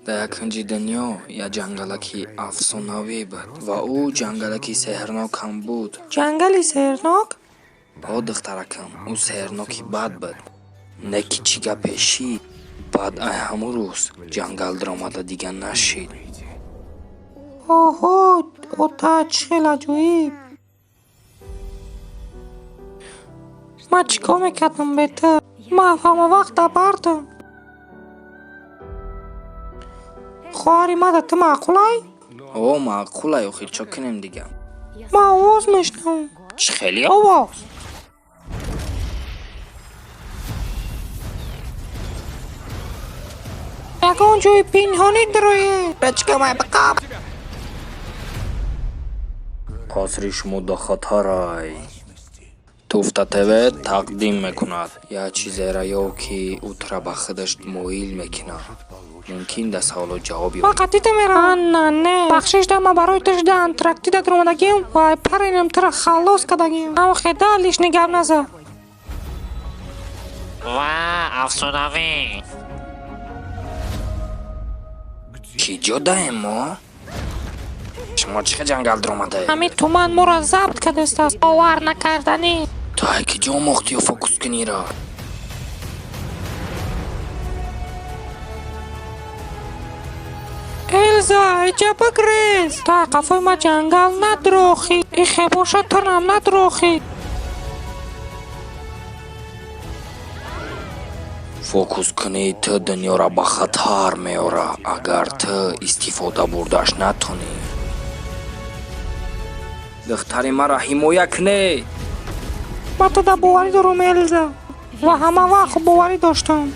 Дар як кунҷи дунё як ҷангалаки афсонавӣ буд ва ӯ ҷангалаки сеҳрнок ҳам буд. Ҷангали сеҳрнок? О, духтаракам, ӯ сеҳрноки бад буд. Не ки чӣ гапе шид, баъд ай ҳамун рӯз ҷангал даромада дига нашид. Оҳо, ота, чӣ хел аҷоиб! Ман чӣ кор мекардам бе ту? Ман ҳамавақт дар бардам. Хоҳари ман да ту маъқулай? О, маъқулай, охир чо кунем дига? Ман овоз мешунавам. Чӣ хели овоз? Ягон ҷои пинҳонӣ дароед. Қасри шумо да хатарай. Туфта ТВ тақдим мекунад. Як чизеро ёб, ки ӯ тура ба худаш моил мекунад. Мумкин дар саволо ҷавоб ёбӣ. Ман қатъи ту меравам. Анна, не. Бахшиш да, ман барои ту шуда Антарктида даромадагим ва ай паринам тура халос кардагим. Аммо хеда лишний гап наза. Ва афсонавӣ. Чӣ ҷо даем мо? Шумо чӣ хел ҷангал даромадаед? Ҳамин туман моро забт кардастааст. Бовар накарданӣ. Ту ай ки ҷо омӯхтию фокускуниро? Элза, иҷа бигрез. Та қафои ма ҷангал надрохӣ. Ихе бошад, тунам надрохӣ. Фокускунии ту дунёро ба хатар меорад, агар ту истифода бурдаш натонӣ. Духтари маро ҳимоя кунед. Ман туда боварӣ дорам, Элза. Ва ҳама вақт боварӣ доштам.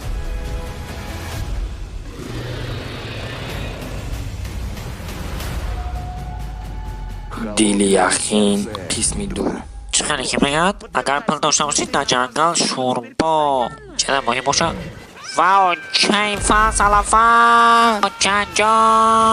Дили яхин қисми ду. Чӣ хеле ки мегӯяд, агар пул дошта бошӣ, дар ҷангал шӯрбо. Чаро моҳӣ бошад? Вау, чай фас алафа! Очаҷон!